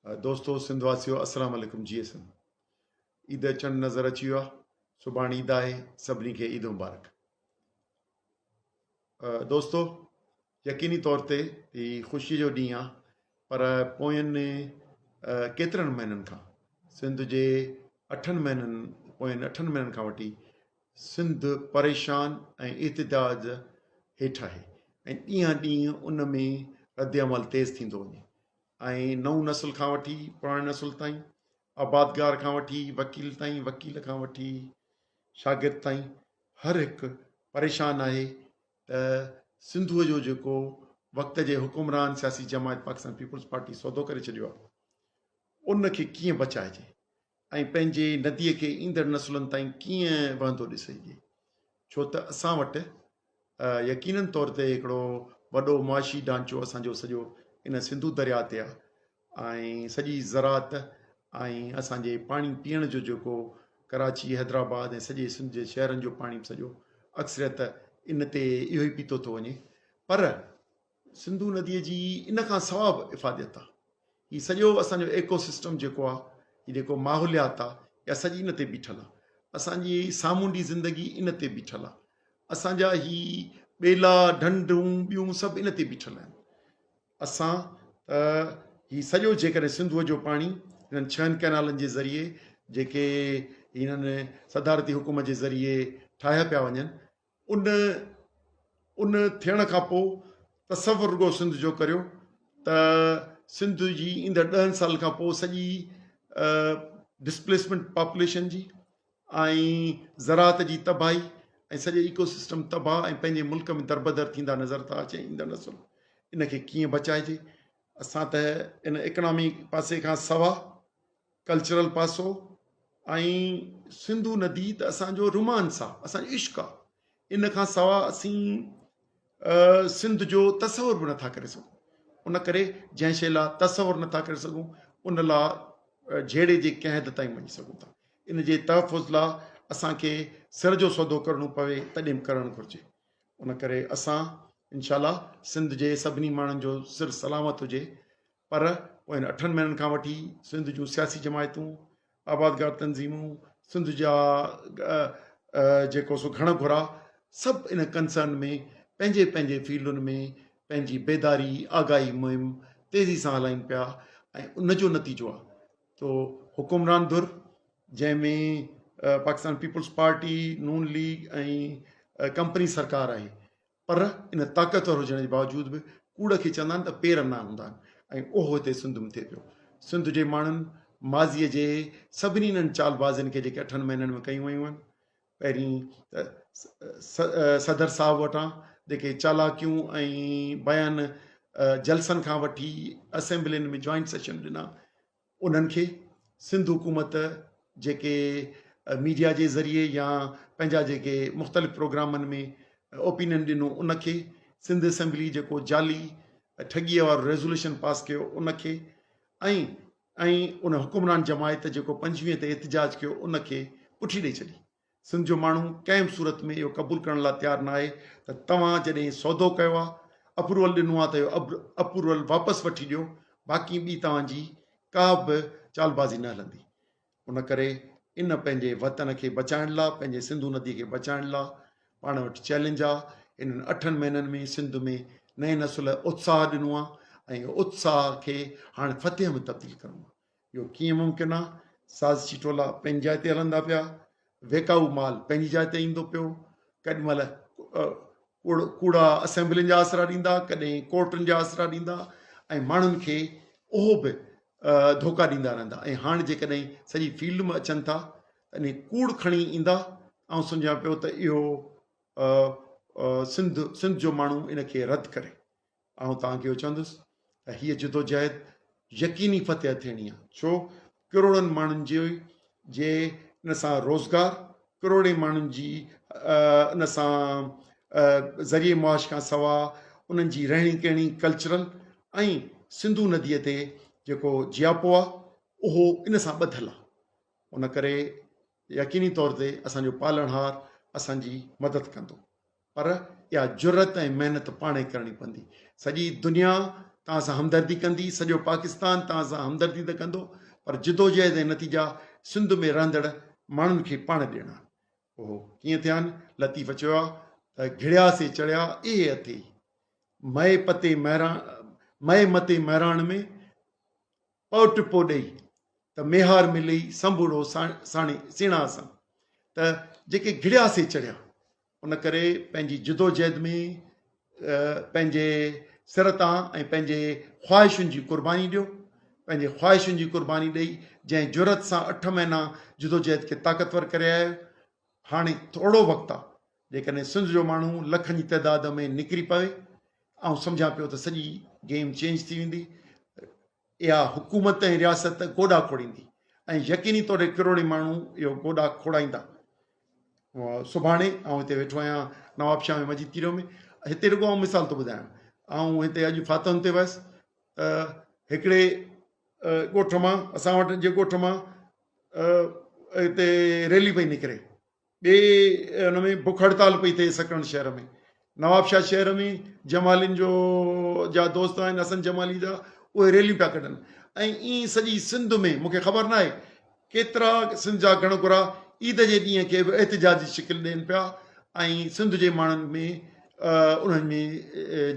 دوستو سنڌ واسيو السلام عليڪم جي سنڌ عيد اچڻ نظر اچي ويو آهي سڀاڻي عيد آهي سڀني کي عيد مبارڪ دوستو يقيني طور تي هي خوشي جو ڏينهن آهي پر پوين ڪيترن مهينن کان سنڌ جي اٺن مهينن پوين اٺن مهينن کان وٺي سنڌ پريشان ۽ احتجاج هيٺ آهي ۽ ڏينهن ڏينهن ان ۾ رد عمل تيز ٿيندو وڃي ۽ نئون نسل کان وٺي پراڻي نسل تائين، آبادگار کان وٺي وڪيل تائين، وڪيل کان وٺي شاگرد تائين هر هڪ پريشان آهي ته سنڌوء جو جيڪو وقت جي حڪمران سياسي جماعت پاڪستان پيپلز پارٽي سودو ڪري ڇڏيو آهي ان کي ڪيئن بچائجي ۽ پنهنجي نديء کي ايندڙ نسلن تائين ڪيئن وهندو ڏسجي ڇو ته اسان وٽ يقينن طور تي هڪڙو وڏو معاشي ڍانچو اسان جو سڄو ان سنڌو درياء تي آهي ۽ سڄي زراعت ۽ اسان جي پاڻي پيئڻ جو جيڪو ڪراچي حيدرآباد ۽ سڄي سنڌ جي شهرن جو پاڻي به سڄو اڪثريت ان تي اهو ئي پيتو ٿو وڃي پر سنڌو نديء جي ان کان سوا به افاديت آهي هي سڄو اسان جو ايڪو سسٽم جيڪو آهي هي جيڪو ماحوليات آهي اها سڄي ان تي بيٺل آهي اسان جي سامونڊي زندگي ان تي بيٺل آهي اسان جا هي ٻيلا ڍنڍون ٻيون سڀ ان تي بيٺل آهن اسان ته هي سڄو جيڪڏهن سنڌوء جو پاڻي هنن ڇهن ڪئنالن جي ذريعي جيڪي هنن صدارتي حڪم جي ذريعي ٺاهيا پيا وڃن ان ان ٿيڻ کان پوء تصور رڳو سنڌ جو ڪريو ته سنڌ جي ايندڙ ڏهن سالن کان پوء سڄي ڊسپليسمينٽ پاپوليشن جي ۽ زراعت جي تباهي ۽ سڄي ايڪو سسٽم تباهه ۽ پنهنجي ملڪ ۾ دربدر ٿيندا نظر ٿا اچن ايندڙ نسل ان کي ڪيئن بچائجي اسان ته ان اڪنامي پاسي کان سوا ڪلچرل پاسو ۽ سنڌو ندي ته اسان جو رومانس آ اسان جو عشق آ ان کان سوا اسين سنڌ جو تصور به نٿا ڪري سگهون ان ڪري جنهن شي لا تصور نٿا ڪري سگهون ان لا جهيڙي جي ڪنهن حد تائين وڃي سگهون ٿا ان جي تحفظ لا اسان کي سر جو سودو ڪرڻو پوي تڏهن به ڪرڻ گهرجي ان ڪري اسان انشاء الله سنڌ جي سڀني ماڻهن جو سر سلامت هجي پر پوين اٺن مهينن کان وٺي سنڌ جون سياسي جماعتون، آبادگار تنظيمون، سنڌ جا جيڪو سو گهڻ گهرا سڀ ان ڪنسرن ۾ پنهنجي پنهنجي فيلڊن ۾ پنهنجي بيداري آگاهي مهم تيزي سان هلائين پيا ۽ ان جو نتيجو آ تو حڪمران ڌر جنهن ۾ Pakistan Peoples Party, Noon League ۽ company سرڪار آهي پر ان طاقتور هجڻ جي باوجود به ڪوڙ کي چوندا آهن ته پير نه هوندا آهن ۽ اهو هتي سنڌ ۾ ٿئي پيو. سنڌ جي ماڻهن ماضيء جي سڀني انهن چالبازين کي جيڪي اٺن مهينن ۾ ڪيون ويون آهن، پهرين ته صدر صاحب وٽان جيڪي چالاڪيون ۽ بيان جلسن کان وٺي اسيمبلين ۾ جوائنٽ سيشن ڏنا، انهن کي سنڌ حڪومت جيڪي ميڊيا جي ذريعي يا پنهنجا جيڪي مختلف پروگرامن ۾ اوپينين ڏنو ان کي سنڌ اسيمبلي جيڪو جعلي ٺڳيء وارو ريزوليشن پاس ڪيو ان کي ۽ ۽ ان حڪمران جماعت جيڪو پنجويهه تي احتجاج ڪيو ان کي پٺي ڏئي ڇڏي. سنڌ جو ماڻهو ڪنهن به صورت ۾ اهو قبول ڪرڻ لاء تيار ناهي ته توهان جڏهن سودو ڪيو آهي، اپروول ڏنو آهي ته اهو اپروول واپس وٺي ڏيو، باقي ٻي توهان جي ڪا به چالبازي نه هلندي. ان ڪري ان پنهنجي وطن کي بچائڻ لاء، پنهنجي سنڌو ندي کي بچائڻ لاء پاڻ وٽ چئلينج آهي. انهن اٺن مهينن ۾ سنڌ ۾ نئين نسل اتساهه ڏنو آهي ۽ اتساهه کي هاڻ فتح ۾ تبديل ڪرڻو آهي. اهو ڪيئن ممڪن آ؟ سازشي ٽولا پنهنجي جاء تي هلندا پيا، ويڪائو مال پنهنجي جاء تي ايندو پيو، ڪڏهن مهل ڪوڙا اسيمبلين جا آسرا ڏيندا، ڪڏهن ڪورٽن جا آسرا ڏيندا ۽ ماڻهن کي اهو به ڌوڪا ڏيندا رهندا ۽ هاڻ جيڪڏهن سڄي فيلڊ ۾ اچن ٿا ته انهي ڪوڙ کڻي ايندا، آئون سمجهان پيو ته اهو سنڌ سنڌ جو ماڻهو ان کي رد ڪري. آئون توهان کي اهو چوندس ته هيء جدوجهد يقيني فتح ٿيڻي آهي، ڇو ڪروڙن ماڻهن جي جي ان سان روزگار، ڪروڙين ماڻهن جي ان سان ذريعي معاش کان سوا انهن جي رهڻي ڪهڻي، ڪلچرل ۽ سنڌو نديء تي جيڪو جياپو آهي اهو ان سان ٻڌل آهي. ان ڪري يقيني طور تي اسان جو پالڻهار اسان جي مدد ڪندو. پر اها جرئت ۽ محنت پاڻ ئي ڪرڻي پوندي. سڄي دنيا توهان سان همدردي ڪندي، سڄو پاڪستان توهان سان همدردي ته ڪندو پر جدوجهد ۽ نتيجا سنڌ ۾ رهندڙ ماڻهن کي پاڻ ڏيڻا. اهو ڪيئن ٿيا آهن؟ لطيف چيو آهي ته گهڙيا سي چڙهيا اهي اٿئي، مئي پتي مهراڻ مئي متي مهراڻ ۾، پئو ٽپو ڏئي ته ميهار ملئي سنڀوڙو ساڻي سيڻا سان ته جيڪي گهڙيا سي چڙهيا. ان ڪري پنهنجي جدوجهد ۾ پنهنجي سر تان ۽ پنهنجي خواهشن جي قرباني ڏيو، پنهنجي خواهشن جي قرباني ڏئي جنهن جرئت سان اٺ مهينا جدوجهد کي طاقتور ڪري آيا آهيو، هاڻي ٿورو وقت آ، جيڪڏهن سنڌ جو ماڻهو لکن جي تعداد ۾ نڪري پوي، آئون سمجهان پيو ته سڄي گيم چينج ٿي ويندي، اها حڪومت ۽ رياست گوڏا کوڙيندي ۽ يقيني طور تي ڪروڙين ماڻهو اهو گوڏا کوڙائيندا. سڀاڻي آئون هتي ويٺو آهيان نوابشاهه ۾ مجيد ڪيريو ۾ هتي رڳو آئون مثال ٿو ٻڌايان آئون هتي اڄ فاتحن تي ويس ته هڪڙي ڳوٺ مان اسان وٽ جي ڳوٺ مان هتي ريلي پئي نڪري ٻئي ان ۾ بک هڙتال پئي ٿئي سڪرنڊ شهر ۾ نوابشاهه شهر ۾ جمالين جو جا دوست آهن حسن جمالي جا اهي ريليون پيا ڪڍن ۽ ائين سڄي سنڌ ۾ مونکي خبر ناهي ڪيترا سنڌ جا گهڻ گهرا عيد جي ڏينهن کي به احتجاجي شڪل ڏين پيا ۽ سنڌ جي ماڻهن ۾ انهن ۾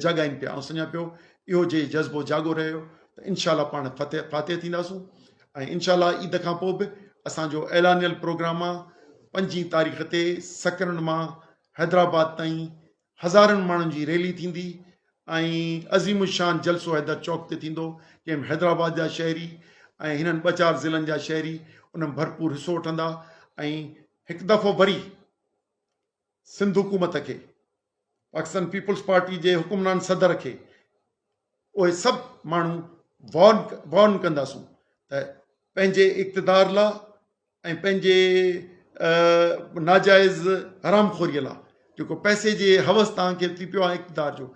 جاڳائين پيا آئون سمجهان پيو اهو جي جذبو جاڳو رهيو ته انشاء الله پاڻ فتح فاتح ٿينداسون ۽ انشاء الله عيد کان پوء به اسان جو اعلانيل پروگرام آ پنجين تاريخ تي سڪرنڊ مان حيدرآباد تائين هزارن ماڻهن جي ريلي ٿيندي ۽ عظيم الشان جلسو حيدر چوڪ تي ٿيندو جنهن ۾ حيدرآباد جا شهري ۽ هنن ٻه چار ضلعن جا شهري ان ۾ ڀرپور حصو وٺندا ۽ هڪ دفعو وري سنڌ حڪومت کي پاڪستان پيپلز پارٽي جي حڪمران صدر کي اهي سڀ ماڻهو وارن وارن ڪنداسون ته پنهنجي اقتدار لا ۽ پنهنجي ناجائز حرام خوري لا جيڪو پئسي جي حوث توهان کي ٿي پيو آهي اقتدار جو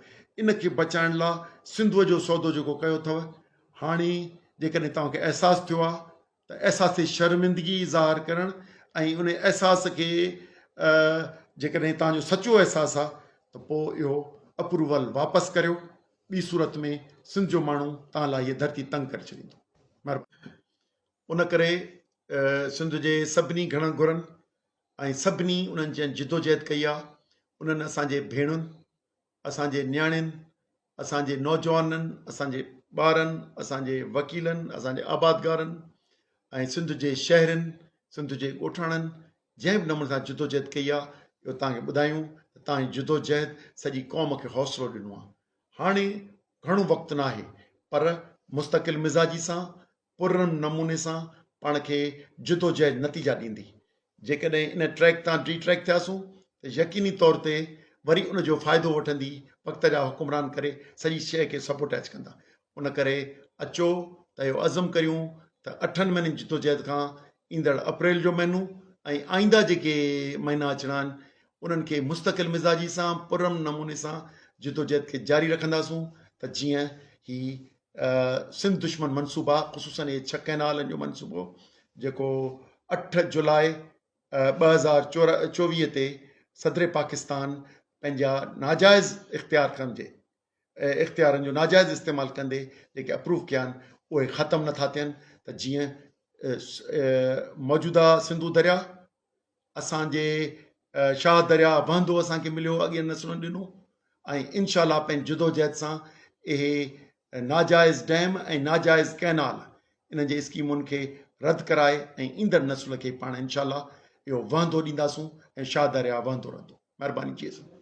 ان کي بچائڻ لا سنڌوء جو سودو جيڪو ڪيو اٿو هاڻي جيڪڏهن توهان کي احساس ٿيو آهي ته احساس شرمندگي ظاهر ڪرڻ ۽ ان احساس کي جيڪڏهن توهان جو سچو احساس آهي ته پوء اهو اپروول واپس ڪريو ٻي صورت ۾ سنڌ جو ماڻهو توهان لاء هيء ڌرتي تنگ ڪري ڇڏيندو. مهرباني. ان ڪري سنڌ جي سڀني گهڻن گهرن ۽ سڀني انهن جن جدوجهد ڪئي آهي انهن اسان جي ڀيڻن اسان جي نياڻين، اسان جي نوجوانن، اسان جي ٻارن، اسان جي وڪيلن، اسان جي آبادگارن ۽ سنڌ جي شهرين، سنڌ جي ڳوٺاڻن جنهن به نموني سان جدوجهد ڪئي آهي اهو توهان کي ٻڌايون ته توهان جي جدوجهد سڄي قوم کي حوصلو ڏنو آهي. هاڻي گهڻو وقت ناهي پر مستقل مزاجي سان پرامن نموني سان پاڻ کي جدوجهد نتيجا ڏيندي. جيڪڏهن ان ٽريڪ تان ڊي ٽريڪ ٿياسون ته يقيني طور تي وري ان جو فائدو وٺندي وقت جا حڪمران ڪري سڄي شيء کي سبوٽيج ڪندا. ان ڪري اچو ته اهو عزم ڪريون ته اٺن مهينن جي جدوجهد کان ايندڙ اپريل جو مهينو ۽ آئنده جيڪي مهينا اچڻا آهن انهن کي مستقل مزاجي سان پرامن نموني سان جدوجهد کي جاري رکنداسون ته جيئن هي سنڌ دشمن منصوبا خصوصن اهي ڇهه ڪئنالن جو منصوبو جيڪو اٺ جولاء 2024 تي صدر پاڪستان پنهنجا ناجائز اختيار سمجهي اختيارن جو ناجائز استعمال ڪندي جيڪي اپروو ڪيا آهن اهي ختم نٿا ٿين ته جيئن موجوده سنڌو درياء اسان جي شاهه درياء وهندو اسان کي مليو اڳين نسلن ڏنو ۽ انشاء الله پنهنجي جدوجهد سان اهي ناجائز ڊيم ۽ ناجائز ڪئنال انهن جي اسڪيمن کي رد ڪرائي ۽ ايندڙ نسل کي پاڻ انشاء الله اهو وهندو ڏينداسون ۽ شاهه درياء وهندو رهندو مهرباني جي سر.